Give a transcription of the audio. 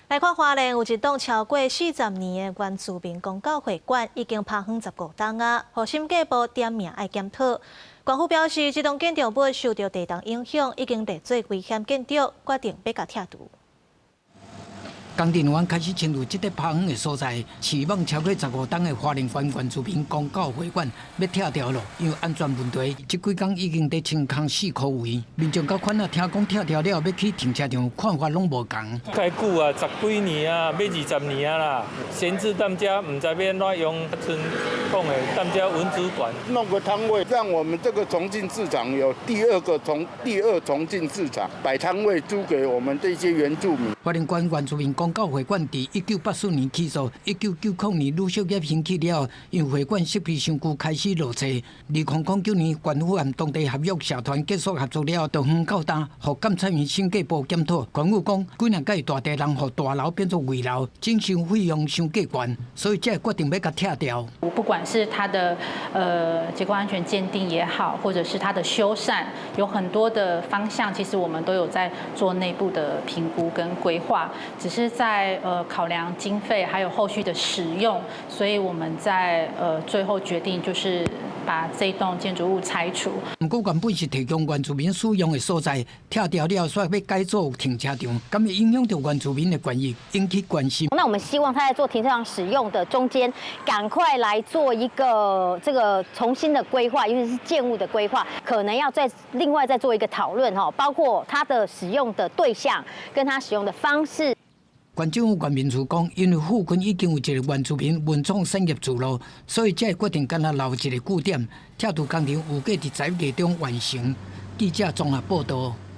來看花蓮有一棟超過40年的原住民公教會館，已經拍風15冬啊，予審計部點名愛檢討。縣府表示，這棟建築物受著地動影響，已經列做危險建築，決定欲共拆除。工程人員開始清除這塊拍風的所在，市網超過15冬的花蓮縣原住民公教會館欲拆掉囉，因為安全問題，這幾工已經佇清空四箍圍。民眾佮款仔聽講拆掉了，欲去停車場看法攏無仝。蓋久啊，十幾年啊，欲20年啊啦，閒置踮遮，毋知欲按怎用。賰講的踮遮文主館，弄個攤位，讓我們這個重進市場有第二個重第二重進市場，擺攤位租給我們這些原住民。花蓮縣原住民公教會館佇1984年起造，1990年呂小業興起了，因為會館設備傷舊，開始落冊。2009年，縣府和當地合約社團結束合作了，就遠到今，予監察院審計部檢討。縣府講，幾若蓋大地人予大樓變做危樓，整修費用傷過懸，所以才會決定欲共拆掉。不管是它的結構安全鑑定也好，或者是它的修繕，有很多的方向，其實我們都有在做內部的評估跟規劃，只是在考量經費還有後續的使用，所以我們在最後決定就是把這棟建築物拆除。毋過原本是提供原住民使用的所在，拆掉了，煞欲改做停車場，敢會影響著原住民的權益，引起關心。那我們希望他在做停車場使用的中間，趕快來做一個這個重新的規劃，尤其是建物的規劃，可能要再另外再做一個討論哈，包括它的使用的對象跟它使用的方式。縣政府原民處講，因為附近已經有一个原住民文創產業聚落，所以才會決定干焦留一个據點。拆除工程預計佇11月中完成。記者綜合報道。